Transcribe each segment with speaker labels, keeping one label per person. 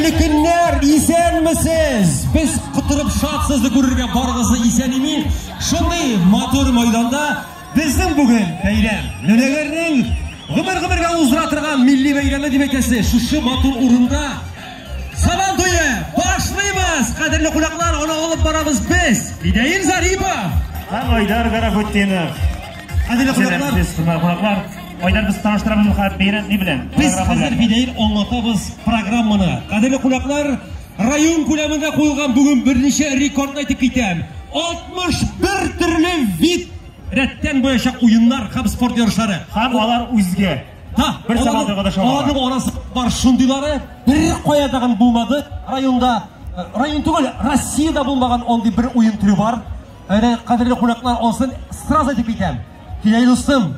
Speaker 1: Хәерле көннәр, исәнмесез! Без котырып шат сезне күрергә, барыгызны исән-имин. Шундый матур майданда безнең бүген бәйрәм. Нөнәгәрнең гомер-гомергә уздыра торган милли бәйрәме дип әйтәсе. Шушы матур урында Сабан туе башлыйбыз! Кадерле кунаклар, аны алып барабыз без. Фидәил Зарипов.
Speaker 2: Һәм Айдар Гарафутдинов.
Speaker 1: Кадерле кунаклар,
Speaker 2: Сез кунаклар. Айдар, без таныштырабыз хәзер бәйрәм ни белән?
Speaker 1: Без хәзер, Фидәил, аңлатабыз программаны. Кадерле кунаклар, район күләмендә куелган бүген берничә рекордны әйтеп китәм. 61 төрле вид рәттән буячак уеннар һәм спорт ярышлары.
Speaker 2: Һәм алар үзгә.
Speaker 1: Да,
Speaker 2: Бер сабан туйга да шамалы.
Speaker 1: Аларның арасы бар шундыйлары, бер кая тагын булмады. Районда, район түгел, Россиядә булмаган андый бер уен төре бар. Әнә, кадерле кунаклар, алсын сразу әйтеп китәм. Фидәил дустым,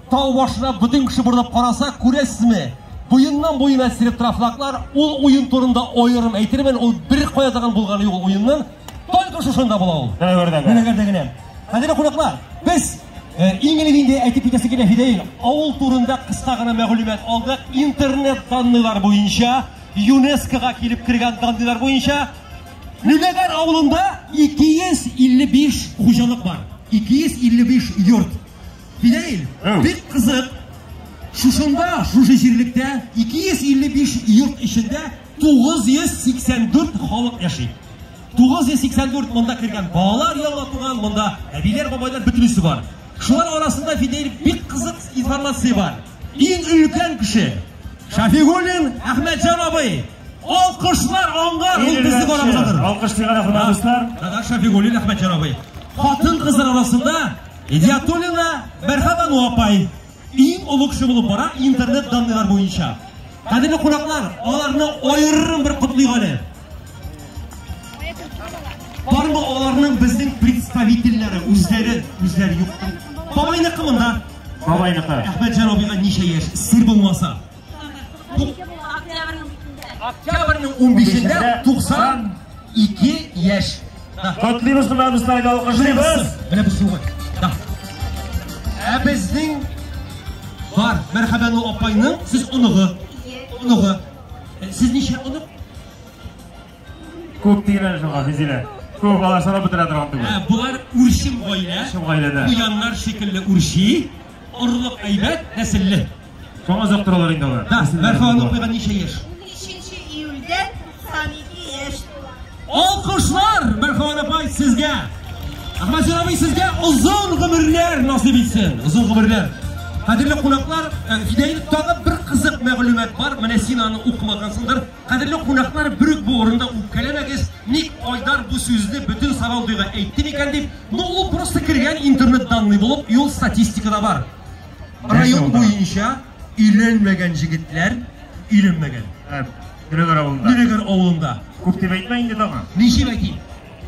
Speaker 1: тау башына бөтен кеше борылып караса, күрәсезме? Буеннан буена сиреп тора флаглар. Ул уен турында аерым әйтермен, ул бер кая тагын булганы юк ул уенның. Только шушында була ул.
Speaker 2: Нөнәгәрдә.
Speaker 1: Нөнәгәрдә генә. Кадерле кунаклар, без иң элек инде әйтеп китәсе килә, Фидәил, авыл турында кыска гына мәгълүмат алдык. Интернет данныйлар буенча, ЮНЕСКОга килеп кергән данныйлар буенча, Нөнәгәр авылында 255 хуҗалык бар. 255 йорт. Фидәил, бик кызык. Шушында, шушы җирлектә 255 йорт эчендә 984 халык яши. 984 монда кергән балалар яңа туган, монда әбиләр, бабайлар бөтенесе бар. Шулар арасында, Фидәил, бик кызык информация бар. Иң өлкән кеше Шафигуллин Әхмәтҗан абый. Алкышлар аңгар, ул безнең арабыздадыр.
Speaker 2: Алкыш дигән, хөрмәтле дуслар.
Speaker 1: Да, Шафигуллин Әхмәтҗан абый. Хатын-кызлар арасында Идиатуллина Мәрхәбану апай иң олы кеше булып бара интернет данныйлар буенча. Кадерле кунаклар, аларны аерым бер котлыйк әле. Бармы аларның безнең представительләре, үзләре, үзләре юк. Бабайныкы монда.
Speaker 2: Бабайныкы.
Speaker 1: Әхмәтҗан абыйга ничә яшь? Сер булмаса. Октябрьнең 15-ндә 92 яшь. Да.
Speaker 2: Котлыйбыз, хөрмәтле дуслар, алкышлыйбыз.
Speaker 1: Менә без югы. Да. Ә безнең бар, Мәрхәбәну апайның сез оныгы. Оныгы. Сез ничә онык?
Speaker 2: Күп дигән шуңа, Физилә. Күп, алар санап бетерә торган түгел.
Speaker 1: Ә, булар үрчем гаилә.
Speaker 2: Үрчем гаиләдә.
Speaker 1: Куяннар шикелле үрчи. Орлык әйбәт, нәселле.
Speaker 2: Шуңа озак торалар инде алар.
Speaker 1: Да, Мәрхәбәну апайга ничә яшь?
Speaker 3: 13 июльдә 92 яшь тула.
Speaker 1: Алкышлар, Мәрхәбән апай, сезгә. Әхмәтҗан абый, сезгә озын гомерләр насыйп итсен. Озын гомерләр. Кадерле кунаклар, Фидәил, тагы бер кызык мәгълүмат бар. Менә син аны укымагансыңдыр. Кадерле кунаклар, бер үк бу урында үпкәләмәгез. Ник Айдар бу сүзне бөтен Сабантуйга әйтте микән дип, ну ул просто кергән интернет данный булып, юл статистикада бар. Район буенча өйләнмәгән җегетләр өйләнмәгән.
Speaker 2: Нөнәгәр авылында.
Speaker 1: Нөнәгәр авылында.
Speaker 2: Күп дип әйтмә инде тагын.
Speaker 1: Ничек әйтим?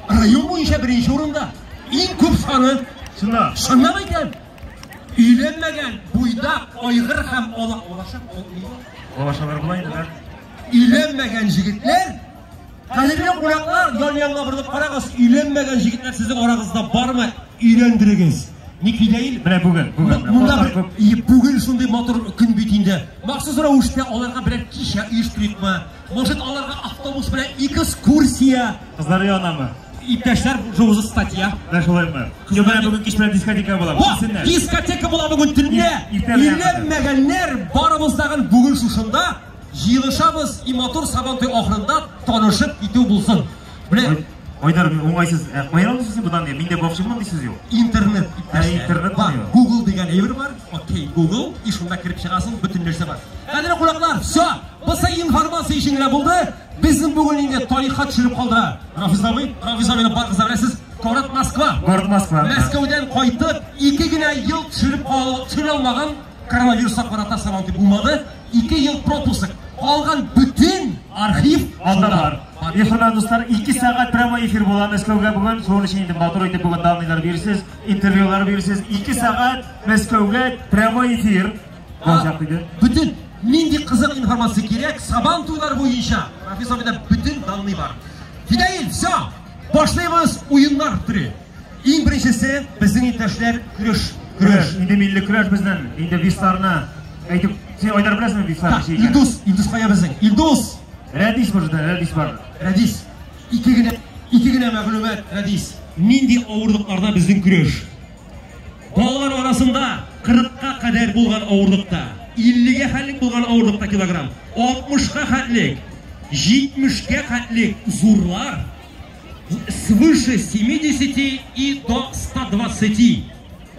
Speaker 1: Район буенча беренче урында. Иң күп саны.
Speaker 2: Чынлап.
Speaker 1: Чынлап әйтәм. Өйләнмәгән буйдак, айгыр һәм ала алаша.
Speaker 2: Алашалар була инде, да?
Speaker 1: Өйләнмәгән җегетләр, кадерле кунаклар, ян-янга борылып карагыз, өйләнмәгән җегетләр сезнең арагызда бармы? Өйләндерегез. Ник, Фидәил?
Speaker 2: Менә бүген, бүген.
Speaker 1: Монда бер, бүген шундый матур көн бит инде. Махсус рәвештә аларга берәр кичә оештырыйкмы? Может, аларга автобус белән экскурсия?
Speaker 2: Кызлар янамы?
Speaker 1: Иптәшләр, жугызы статья.
Speaker 2: Менә шулаймы? Юк, менә бүген кич белән дискотека була.
Speaker 1: О,
Speaker 2: Килсеннәр.
Speaker 1: дискотека була бүген төнлә.
Speaker 2: Иртә белән.
Speaker 1: Өйләнмәгәннәр барыбыз тагын бүген шушында җыелышабыз и матур Сабантуй ахырында танышып китү булсын. Менә
Speaker 2: Айдар, мин уңайсыз. Каян алдың син будан? Миндә вообще мондый сүз юк.
Speaker 1: Интернет, иптәшләр.
Speaker 2: Ә, интернет
Speaker 1: Бар,
Speaker 2: юк.
Speaker 1: Google дигән әйбер бар. Окей, Google, и шунда кереп чыгасың, бөтен нәрсә бар. Кадерле кунаклар, все, бусы информация өчен генә булды. Безнең бүген инде тарихка төшереп калдыра. Рафиз абый, Рафиз абыйны барыгыз да беләсез. Город Москва.
Speaker 2: Город Москва.
Speaker 1: Мәскәүдән кайтып, 2 генә ел төшереп төшерә алмаган коронавируска карата Сабантуй булмады. 2 ел пропуск. Калган бөтен архив
Speaker 2: анда бар. Хөрмәтле дуслар, 2 сәгать прямой эфир була Мәскәүгә бүген. Шуның өчен инде матур итеп бүген данныйлар бирсез, интервьюлар бирсез. 2 сәгать Мәскәүгә прямой эфир булачак диде.
Speaker 1: Бөтен нинди кызык информация кирәк Сабан туйлар буенча. Рафиз абыйда бөтен данный бар. Фидәил, все, башлыйбыз уеннар төре. Иң беренчесе безнең иптәшләр көрәш.
Speaker 2: Көрәш, инде милли көрәш безнең, инде висларны әйтеп, син Айдар беләсеңме вислар
Speaker 1: Так,
Speaker 2: ничә икәнен?
Speaker 1: Илдус, Илдус кая безнең? Илдус!
Speaker 2: Рәдис бар, Рәдис бар.
Speaker 1: Рәдис, ике генә мәгълүмат, Рәдис. Нинди авырлыкларда безнең көрәш? Балалар арасында 40-ка кадәр булган авырлыкта, 50-гә хәтлек булган авырлыкта килограмм, 60-ка хәтлек, 70-кә хәтлек зурлар, свыше 70 и до 120.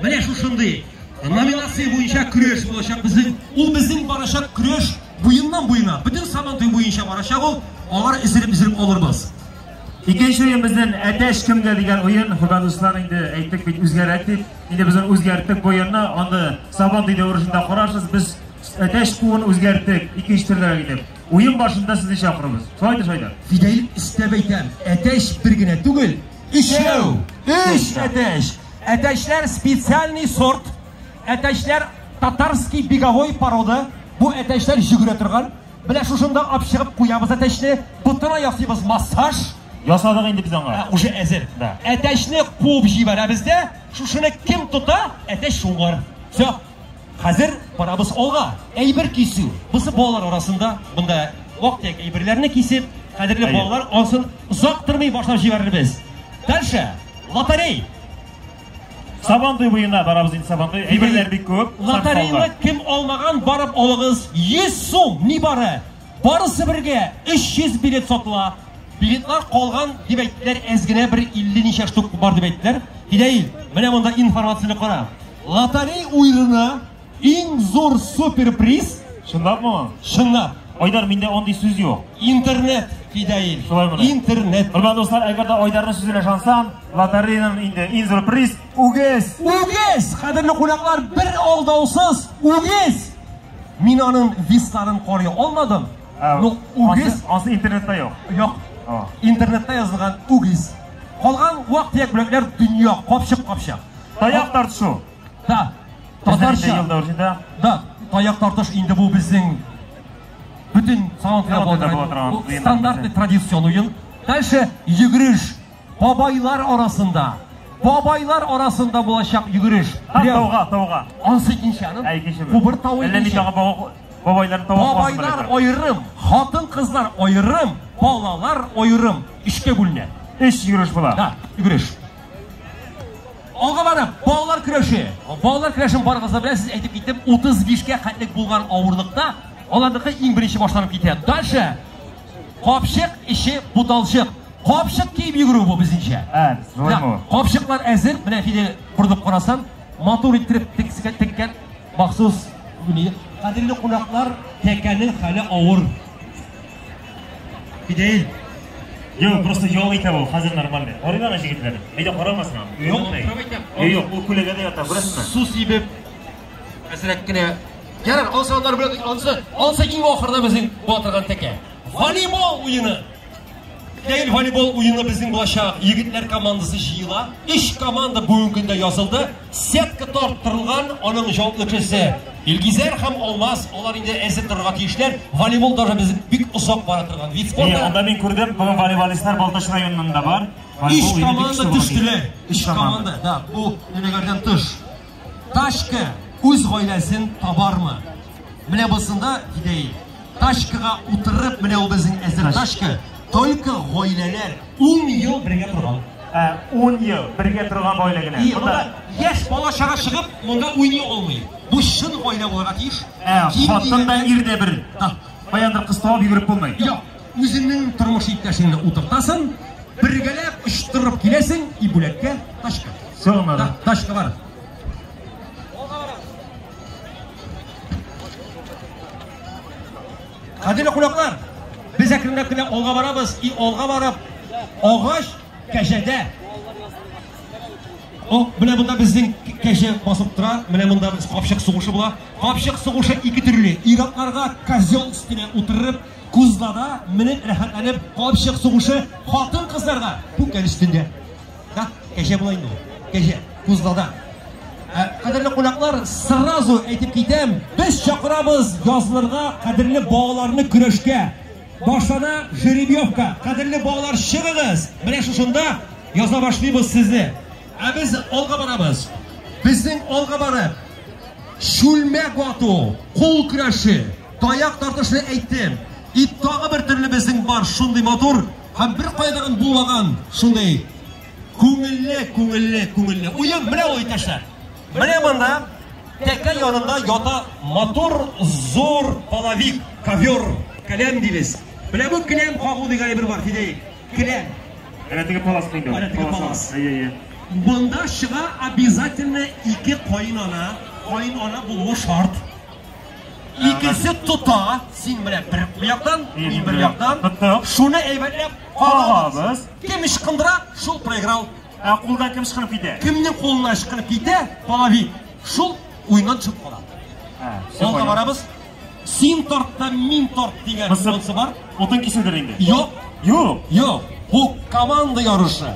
Speaker 1: Менә шушындый номинация буенча көрәш булачак безнең. Ул безнең барачак көрәш буеннан буена, бөтен Сабантуй буенча барачак ул. Алар өзелеп-өзелеп алырбыз.
Speaker 2: Икенче уен безнең әтәч кемгә дигән уен. Хөрмәтле дуслар, инде әйттек бит үзгәрәк дип. Инде без үзгәрттек бу уенны. Аны Сабантуй дәверендә карарсыз. Без әтәч куын үзгәрттек, икенче төрлерәк итеп. Уен башында сезне чакырабыз. Шулай да, шулай да.
Speaker 1: Фидәил өстәп әйтәм, әтәч бер генә түгел, өчәү, өч әтәч. Әтәчләр специальный сорт. Әтәчләр татарский беговой порода. Бу әтәчләр йөгерә торган. Менә шушында алып чыгып куябыз әтәчне, ботына ясыйбыз массаж.
Speaker 2: Ясадык инде без аңа.
Speaker 1: Уже әзер.
Speaker 2: Да.
Speaker 1: Әтәчне куып җибәрәбез дә, шушыны кем тота, әтәч шуңар. Все. Хәзер барабыз алга. Әйбер кисү. Бусы балалар арасында монда вак-төяк әйберләрне кисеп, кадерле балалар ансын озак тормый башлап җибәрербез. Дальше лотерей.
Speaker 2: Сабантуй буена барабыз инде Сабантуй. Әйберләр бик күп.
Speaker 1: Лотерейны кем алмаган, барып алыгыз. 100 сум нибары. Барысы бергә 300 билет сатыла. Билетлар калган дип әйттеләр, әз генә бер 50 ничә штук бар дип әйттеләр. Фидәил, менә монда информацияне кара. Лотерей уенына иң зур суперприз.
Speaker 2: Чынлапмы?
Speaker 1: Чынлап.
Speaker 2: Айдар, миндә андый сүз юк.
Speaker 1: Интернет, Фидәил.
Speaker 2: Шулаймыни?
Speaker 1: Интернет.
Speaker 2: Хөрмәтле дуслар, әгәр дә Айдарның сүзенә ышансам, лотерейның инде иң зур приз үгез.
Speaker 1: Үгез! Кадерле кунаклар, бер алдаусыз үгез. Мин аның висларын карый алмадым. Но үгез
Speaker 2: ансы интернетта юк.
Speaker 1: Юк. Интернетта язылган үгез. Калган вак-төяк бүләкләр дөнья, капчык-капчык.
Speaker 2: Таяк тартышу.
Speaker 1: Да. Татарча. Да, таяк тартыш инде бу безнең бөтен Сабантуйда була торган стандартный традицион уен. Дальше йөгереш. Бабайлар арасында. Бабайлар арасында булачак йөгереш.
Speaker 2: Тауга, тауга.
Speaker 1: Ансы икенче аның.
Speaker 2: Ә икенче.
Speaker 1: Бу бер тау икенче.
Speaker 2: Бабайлар тауга.
Speaker 1: Бабайлар аерым, хатын-кызлар аерым, балалар аерым. Өчкә бүленә.
Speaker 2: Өч йөгереш була.
Speaker 1: Да, йөгереш. Алга барып, балалар көрәше. Балалар көрәшен барыгыз да беләсез, әйтеп киттем, 35-кә хәтлек булган авырлыкта аларныкы иң беренче башланып китә. Дальше капчык эче буталчык. Капчык киеп йөгерү бу безнеңчә.
Speaker 2: Ә, шулаймы?
Speaker 1: Капчыклар әзер. Менә Фидел борылып карасам, матур иттереп теккән махсус. Кадерле кунаклар, тәкәнең хәле авыр. Фидел.
Speaker 2: Юк, просто ял итә ул, хәзер нормально. Карыйлар җегетләр. Әйдә карамасын аны.
Speaker 1: Юк,
Speaker 2: юк, ул күләгәдә ята, күрәсезме?
Speaker 1: Су сибеп, әзрәк кенә. Ярар, алса алар белән алса, алса иң ахырда безнең була торган тәкә. Волейбол уены. Фидел, волейбол уены безнең булачак. Егетләр командасы җыела. Өч команда бүгенге көндә язылды. Сетка тарттырылган, аның җаваплы кешесе Илгизәр һәм Алмаз, алар инде әзер торырга тиешләр. Волейбол даже безнең бик озак бара торган вид спорта.
Speaker 2: Анда мин күрдем, бүген волейболистлар Балтач районыннан да бар.
Speaker 1: Өч команда төштеләр. Өч команда, да, бу нәмәләрдән тыш. Тачка үз гаиләсен табармы? Менә бусында Фидәил. Тачкага утырып, менә ул безнең әзер тачка. Только гаиләләр 10 ел бергә торган.
Speaker 2: 10 ел бергә торган гаилә генә.
Speaker 1: Монда яшь бала чага чыгып, монда уйный алмый. Бу чын гаилә булырга тиеш.
Speaker 2: Хатын да ир дә бер. Каяндыр кыз табып йөгереп булмый.
Speaker 1: Юк, үзеңнең тормыш иптәшеңне утыртасың, бергәләп очтырып киләсең, и бүләккә тачка.
Speaker 2: Соңыннан.
Speaker 1: Тачка бар. Кадерле кунаклар, без әкренләп кенә алга барабыз, и алга барып, агач кәҗәдә. О, менә монда безнең кәҗә басып тора, менә монда без капчык сугышы була. Капчык сугышы ике төрле. Ир-атларга козел өстенә утырып, кузлада менеп рәхәтләнеп капчык сугышы, хатын-кызларга пүкән өстендә. Да, кәҗә була инде ул. Кәҗә, кузлада. Кадерле кунаклар, сразу әйтеп китәм, без чакырабыз язылырга кадерле балаларны көрәшкә. Башлана жеребьевка. Кадерле балалар, чыгыгыз. Менә шушында яза башлыйбыз сезне. Ә без алга барабыз. Безнең алга барып, чүлмәк вату, кул көрәше, таяк тартышны әйттем. И тагы бер төрле безнең бар шундый матур һәм бер кайдагын булмаган шундый күңелле, күңелле, күңелле уен. Менә ул, иптәшләр. Менә монда тәкә янында ята матур зур половик, ковер, келәм дибез. Менә бу келәм кагу дигән әйбер бар, Фидәй. Келәм.
Speaker 2: Әнә теге палас инде.
Speaker 1: Әнә теге палас.
Speaker 2: Әйе, әйе.
Speaker 1: Монда чыга обязательно ике каенана, каенана булуы шарт. Икесе тота, син менә бер яктан, мин бер яктан.
Speaker 2: Тоттык.
Speaker 1: Шуны әйбәтләп
Speaker 2: Кагабыз.
Speaker 1: Кем ычкындыра, шул проиграл.
Speaker 2: Ә кулдан кем ычкынып китә?
Speaker 1: Кемнең кулына ычкынып китә, половик, шул уеннан төшеп кала. Алга барабыз. Син тарт та мин тарт дигән монысы бар.
Speaker 2: Утын кисүдер инде.
Speaker 1: Юк.
Speaker 2: Юк.
Speaker 1: Юк. Бу команда ярышы.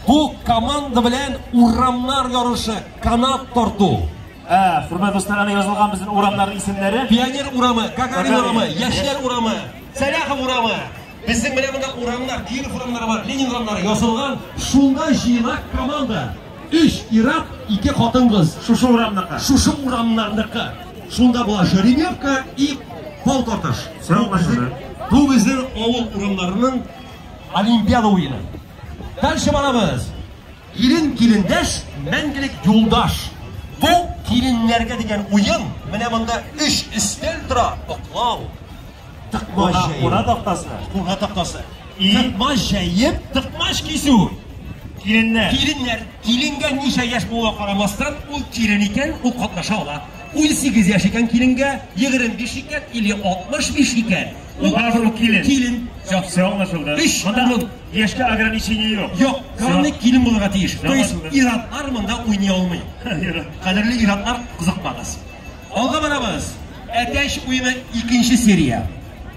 Speaker 1: Бу команда белән урамнар ярышы, канат тарту.
Speaker 2: Хөрмәтле дуслар, ана язылган безнең урамнар исемнәре.
Speaker 1: Пионер урамы, Гагарин урамы, Яшьләр урамы, Сәлахов урамы. Безнең менә монда урамнар, Киров урамнары бар, Ленин урамнары язылган. Шунда җыела команда. 3 ир-ат, 2 хатын-кыз.
Speaker 2: Шушы урамныкы.
Speaker 1: Шушы урамнарныкы. Шунда була жеребьевка и бал тартыш. Бу безнең авыл урамнарының олимпиада уены. Дальше барабыз. Килен килендәш, мәңгелек юлдаш. Бу киленнәргә дигән уен. Менә монда 3 өстәл тора. Оклау. Тыкмач җәеп.
Speaker 2: Куна тактасы.
Speaker 1: Куна тактасы. Тыкмач җәеп, тыкмач кисү.
Speaker 2: Киленнәр.
Speaker 1: Киленнәр. Киленгә ничә яшь булуга карамастан, ул килен икән, ул катнаша ала. 18 яшь икән киленгә, 25 икән или 65 икән.
Speaker 2: Ул барыбер килен.
Speaker 1: Килен.
Speaker 2: Все аңлашылды.
Speaker 1: Өч
Speaker 2: Монда
Speaker 1: урын.
Speaker 2: яшькә ограничение юк.
Speaker 1: Юк, главный килен булырга тиеш. То есть
Speaker 2: аңлашылды.
Speaker 1: ир-атлар монда уйный алмый. Кадерле ир-атлар, кызыкмагыз. Алга барабыз. Әтәч уены икенче серия.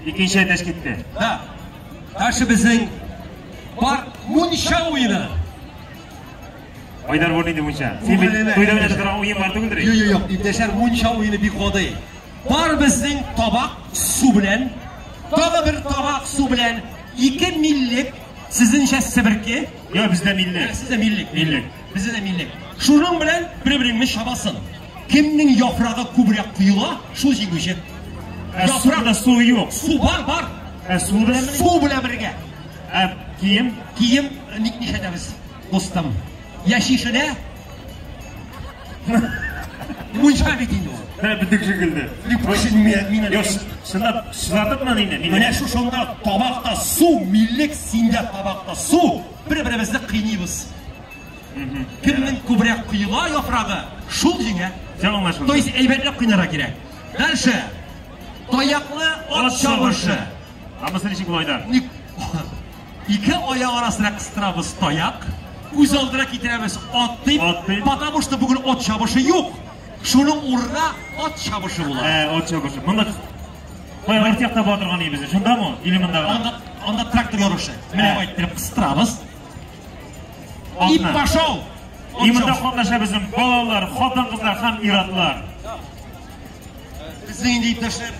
Speaker 2: Икенче әтәч китте.
Speaker 1: Да. Дальше безнең бар мунча уены.
Speaker 2: Айдар бу нинди мунча? Син бит туйда белән торган уен бар түгелдер?
Speaker 1: Юк, юк, юк. Иптәшләр, мунча уены бик гади. Бар безнең табак су белән, тагы бер табак су белән, 2 миллек, сезнеңчә себерке.
Speaker 2: Юк, бездә миллек.
Speaker 1: Сездә миллек.
Speaker 2: Миллек.
Speaker 1: Бездә дә миллек. Шуның белән бер-береңне чабасың. Кемнең яфрагы күбрәк коела, шул җиңүче.
Speaker 2: Яфракта су юк.
Speaker 1: Су бар, бар.
Speaker 2: Су белән?
Speaker 1: Су белән бергә.
Speaker 2: Ә кием?
Speaker 1: Кием ник нишләтәбез, дустым? Я шишенә. Мунча бит инде ул.
Speaker 2: Менә бөтен кеше көлде.
Speaker 1: Мин
Speaker 2: чынлап чылатыпмын инде.
Speaker 1: Менә шушында табакта су, миллек, синдә табакта су. Бер-беребезне кыйныйбыз. Кемнең күбрәк коела яфрагы, шул җиңә. То есть әйбәтләп кыйнарга кирәк. Дальше. Таяклы ат чабышы.
Speaker 2: Анысы ничек була, Айдар?
Speaker 1: Ике аяк арасына кыстырабыз таяк, үз алдына китерәбез ат дип, потому что бүген ат чабышы юк. Шуның урынына ат чабышы була.
Speaker 2: Ат чабышы. Монда кая арт якта була торган безнең? Шундамы? Или монда?
Speaker 1: Анда трактор ярышы. Менә әйттереп кыстырабыз. И пошел.
Speaker 2: И монда катнаша безнең балалар, хатын-кызлар һәм ир-атлар.
Speaker 1: Безнең инде иптәшләр,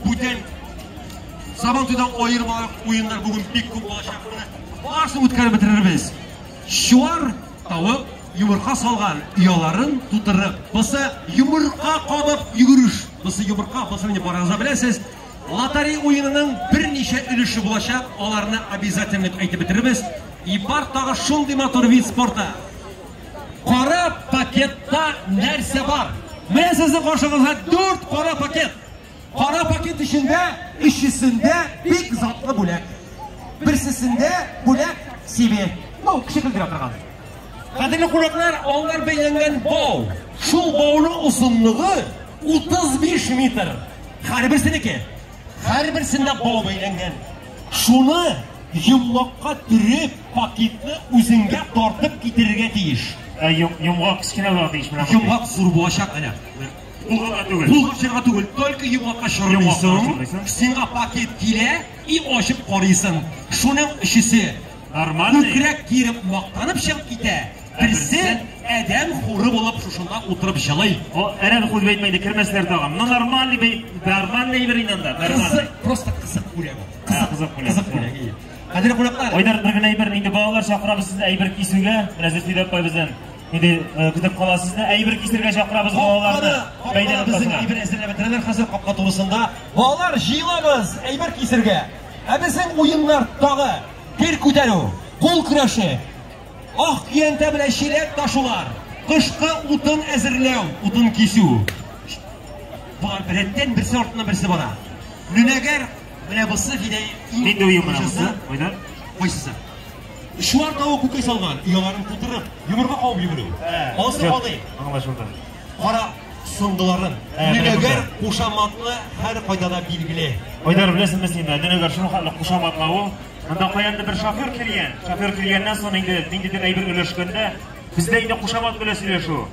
Speaker 1: бүтән Сабантуйдан аермалык уеннар бүген бик күп булачак. Барысын үткәреп бетерербез. Чуар тавык йомырка салган ояларын тутырып, бусы йомырка кабып йөгереш. Бусы йомырка, бусы инде барыгыз да беләсез. Лотерея уенының берничә өлеше булачак, аларны обязательно әйтеп бетерербез. И бар тагы шундый матур вид спорта. Кара пакетта нәрсә бар? Менә сезнең каршыгызда 4 кара пакет. Кара пакет эчендә өчесендә бик затлы бүләк. Берсесендә бүләк себе. Ну, кеше көлдерә торган. Кадерле кунаклар, алар бәйләнгән бау. Шул бауның озынлыгы 35 метр. Һәрберсенеке. Һәрберсендә бау бәйләнгән. Шуны йомгакка төреп, пакетны үзеңгә тартып китерергә тиеш.
Speaker 2: Йомгак кечкенә булырга тиеш менә.
Speaker 1: Йомгак зур булачак әнә.
Speaker 2: Кулга түгел.
Speaker 1: Кулга чорга түгел, только йомгакка чорныйсың. Сиңа пакет килә, и ачып карыйсың. Шуның өчесе
Speaker 2: нормальный.
Speaker 1: Күкрәк киереп мактанып чыгып китә. Берсе адәм хуры булып шушында утырып җылый.
Speaker 2: О, адәм хуры дип әйтмәйде, кермәсләр тагын. Ну, нормальный, нормальный бер инде анда.
Speaker 1: Кызык, просто кызык бүләк ул.
Speaker 2: Кызык бүләк.
Speaker 1: Кызык бүләк. Кадерле кунаклар.
Speaker 2: Айдар, бер генә әйбер, инде балалар чакырабыз сезне әйбер кисүгә. Менә Зөлфидә апай безнең. Инде көтеп каласыз да, әйбер кисергә чакырабыз балаларны.
Speaker 1: Бәйдән безнең әйбер әзерләп бетерәләр хәзер капка турысында. Балалар, җыелабыз әйбер кисергә. Ә безнең уеннар тагы гер күтәрү, кул көрәше, ак көянтә белән чиләк ташулар, кышкы утын әзерләү, утын кисү. Болар рәттән берсе артыннан берсе бара. Нөнәгәр, менә бусы Фидәй.
Speaker 2: Нинди уен менә бусы? Айдар?
Speaker 1: Кайсысы? Чуар тавык күкәй салган, ояларын тутырып, йомырка кабып йөгерү. Анысы гади.
Speaker 2: Аңлашылды.
Speaker 1: Кара соңгыларын. Нөнәгәр кушаматлы һәр кайда да билгеле.
Speaker 2: Айдар, беләсеңме син, Нөнәгәр шул хәтле кушаматлы ул. Монда каяндыр бер шофер килгән. Шофер килгәннән соң инде ниндидер әйбер өләшкәндә, бездә инде кушамат белән сөйләшү.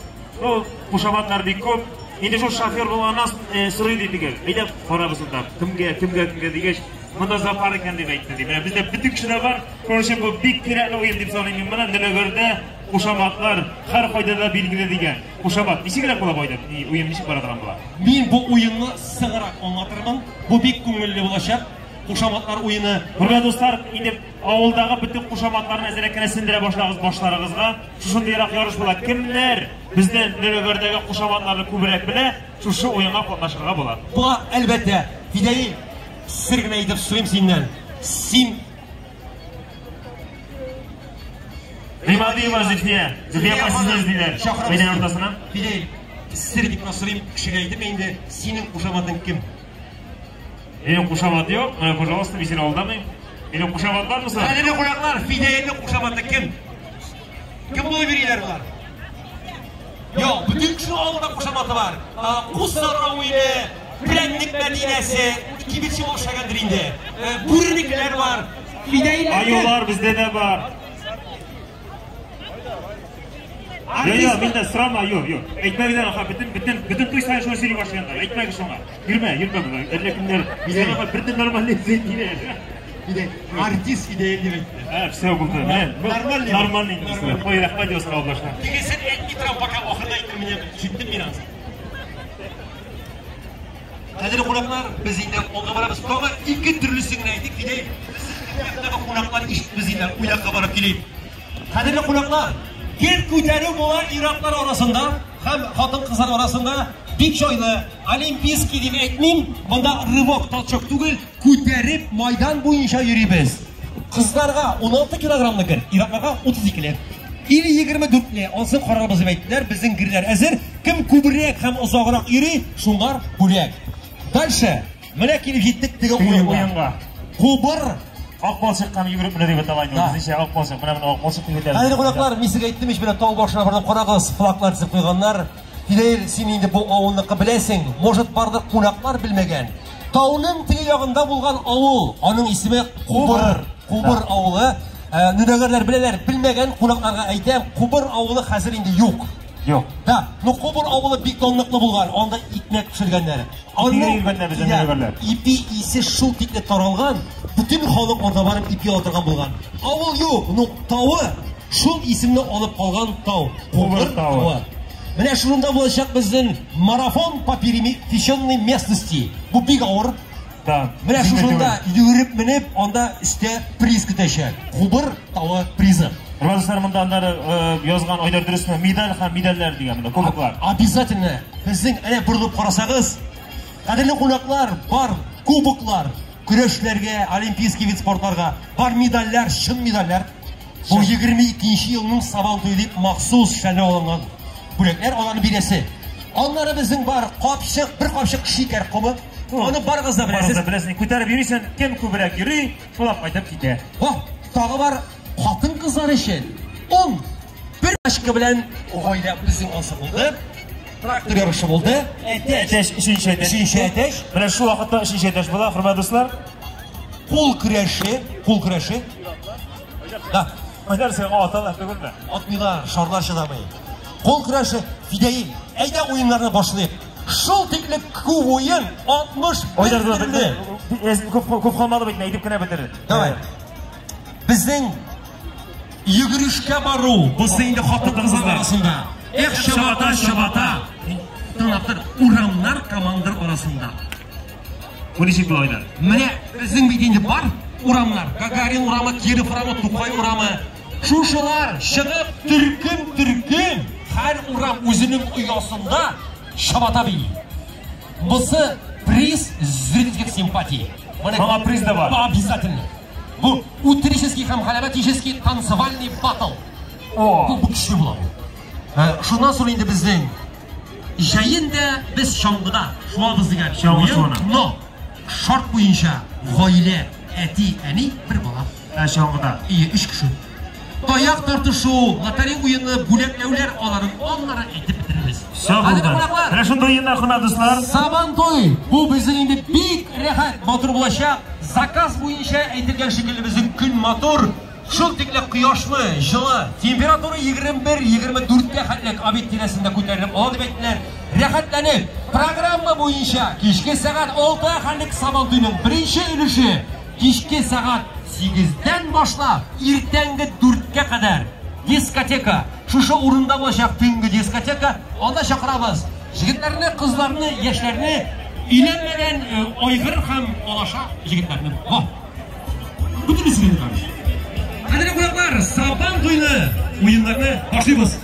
Speaker 2: Ул кушаматлар бик күп. Инде шул шофер булганнан сорый ди теге. Әйдә карабыз монда. Кемгә, кемгә, кемгә дигәч, монда Зафар икән дип әйтте ди. Менә бездә бөтен кешедә бар. Шуның өчен бу бик кирәкле уен дип саныйм мин моны. Нөнәгәрдә кушаматлар һәр кайда да билгеле дигән. Кушамат ничегрәк була бу айда? Уен ничек бара торган була?
Speaker 1: Мин бу уенны сыграк аңлатырмын. Бу бик күңелле булачак. Кушаматлар уены.
Speaker 2: Хөрмәтле дуслар, инде авылдагы бөтен кушаматларны әзрәк кенә сеңдерә башлагыз башларыгызга. Шушындыйрак ярыш була. Кемнәр безнең Нөнәгәрдәге кушаматларны күбрәк белә, шушы уенга катнашырга була.
Speaker 1: Була, әлбәттә. Фидәил, сер генә әйтеп сорыйм синнән. Син
Speaker 2: Гыймадиева Зөлфия. Зөлфия апа, сезне эзлиләр. Мәйдан уртасына.
Speaker 1: Фидәил, сер дип кенә сорыйм, кешегә әйтеп инде, синең кушаматың кем?
Speaker 2: Минем кушамат юк. Менә, пожалуйста, мин сине алдамыйм. Минем кушамат бармы соң?
Speaker 1: Кадерле кунаклар, Фидәилнең кушаматы кем? Кем булып йөриләр болар? Юк, бөтен кешенең авылда кушаматы бар. Кусар авылы, Прәннек Мәдинәсе, кибетче булып эшләгәндер инде. Бүренекеләр бар. Фидәил.
Speaker 2: Аюлар бездә дә бар. Юк, юк, миндә сорама, юк, юк. Әйтмәгез әле, бөтен, бөтен, бөтен туй саен шуны сөйли башлыйлар. Әйтмәгез шуңа. Йөрмә, йөрмә монда. Әллә кемнәр. Сорама, бер нормальный әйтмиләр.
Speaker 1: Артист Фидәил дип әйтте.
Speaker 2: Ә, все булды.
Speaker 1: Нормальный.
Speaker 2: Нормальный. Ой, рәхмәт дип сорау башла.
Speaker 1: Тегесен әйтми торам, пока ахырда әйтер, менә ишеттем мин аны. Кадерле кунаклар, без инде алга барабыз. Тагы ике төрлесен генә әйтик, Фидәил. Безнең кунаклар ишетеп, инде уякка барып килик. Кадерле кунаклар, гер күтәрү була ир-атлар арасында һәм хатын-кызлар арасында бик җайлы. Олимпийский дип әйтмим, монда рывок, толчок түгел, күтәреп майдан буенча йөрибез. Кызларга 16 килограммлы гер, ир-атларга 32-ле. Или 24-ле, ансын карарбыз дип әйттеләр, безнең герләр әзер. Кем күбрәк һәм озаграк йөри, шуңар бүләк. Дальше, менә килеп җиттек теге уенга. Кубыр
Speaker 2: Ак балчыкка йөгереп менә дип атала инде. Безнеңчә ак балчык, менә моны ак балчык дип әйтәбез.
Speaker 1: Кадерле кунаклар, мин сезгә әйттем ич, менә тау башына барып карагыз, флаглар тезеп куйганнар. Фидәил, син инде бу авылныкы беләсең, может бардыр кунаклар белмәгән. Тауның теге ягында булган авыл, аның исеме Кубыр, Кубыр авылы. Нөнәгәрләр беләләр, белмәгән кунакларга әйтәм, Кубыр авылы хәзер инде юк.
Speaker 2: Юк.
Speaker 1: Да, но Кубыр авылы бик данлыклы булган, анда икмәк пешергәннәр.
Speaker 2: Аның
Speaker 1: ипи исе шул тикле таралган, бөтен халык анда барып ипи ала торган булган. Авыл юк, но тавы шул исемне алып калган тау.
Speaker 2: Кубыр тавы.
Speaker 1: Менә шунда булачак безнең марафон по пересеченной местности. Бу бик авыр.
Speaker 2: Да.
Speaker 1: Менә шушында йөгереп менеп, анда өстә приз көтәчәк. Кубыр тавы призы.
Speaker 2: Дуслар, монда аннары язган Айдар дөресме? Медаль һәм медальләр дигән монда, кубоклар.
Speaker 1: Обязательно. Безнең әнә борылып карасагыз, кадерле кунаклар, бар кубоклар, көрәшләргә, олимпийский вид спортларга, бар медальләр, чын медальләр. Бу 22 елның Сабан туе дип махсус эшләнә алынган бүләкләр, аларны бирәсе. Аннары безнең бар капчык, бер капчык шикәр комы. Аны барыгыз да беләсез.
Speaker 2: Барыгыз да беләсез. Күтәреп йөрисең, кем күбрәк йөри, шулар кайтып китә.
Speaker 1: О, тагы бар хатын-кызлар өчен он бер пачка белән гаилә безнең алса булды. Трактор ярышы булды.
Speaker 2: Әтәч, өченче әтәч.
Speaker 1: Өченче әтәч.
Speaker 2: Менә шул вакытта өченче әтәч була, хөрмәтле дуслар.
Speaker 1: Кул көрәше, кул көрәше. Да.
Speaker 2: Айдар, сиңа аталар түгелме?
Speaker 1: Атмыйлар, шарлар чыдамый. Кул көрәше, Фидәил, әйдә уеннарны башлыйк. Шул тикле күп уен, 61
Speaker 2: Айдар,
Speaker 1: төрле.
Speaker 2: күп, күп калмады бит, әйтеп кенә бетер.
Speaker 1: Давай. Безнең йөгерешкә бару, бусы инде хатын-кызлар арасында. Эх, чабата, чабата. Тыңлап тор, урамнар командалар арасында.
Speaker 2: Бу ничек була, Айдар?
Speaker 1: Менә безнең бит инде бар урамнар. Гагарин урамы, Киров урамы, Тукай урамы. Шушылар чыгып төркем-төркем һәр урам үзенең оясында чабата бии. Бусы приз зрительских симпатий.
Speaker 2: Моңа приз да бар.
Speaker 1: Обязательно. Бу утрический һәм галәмәтический танцевальный батл.
Speaker 2: О!
Speaker 1: Бу көчле була бу. Шуннан соң инде безнең җәен дә без чаңгыда шуабыз дигән
Speaker 2: Чаңгы
Speaker 1: уен,
Speaker 2: шуына.
Speaker 1: Но шарт буенча гаилә, әти, әни, бер бала.
Speaker 2: Ә, чаңгыда.
Speaker 1: Ие, өч кеше. Таяк тартышу, лотерея уены, бүләкләүләр аларын аннары әйтеп бетерербез.
Speaker 2: Все
Speaker 1: Хәзер
Speaker 2: булды.
Speaker 1: кунаклар,
Speaker 2: Менә шундый уеннар, хөрмәтле дуслар.
Speaker 1: Сабантуй бу безнең инде бик рәхәт, матур булачак. Заказ буенча әйтелгән шикелле безнең көн матур, шул тикле кояшлы, җылы. Температура 21-24 хәтлек обед тирәсендә күтәрелеп ала дип әйттеләр. Рәхәтләнеп, программа буенча кичке сәгать 6 хәтлек Сабантуйның беренче өлеше кичке сәгать 8-дән башлап иртәнге 4-кә кадәр дискотека. Шушы урында булачак төнге дискотека. Анда чакырабыз егетләрне, кызларны, яшьләрне, өйләнмәгән айгыр һәм алаша егетләрне. Во! Бөтенесе генә каршы. Кадерле кунаклар, Сабан туйны уеннарны башлыйбыз.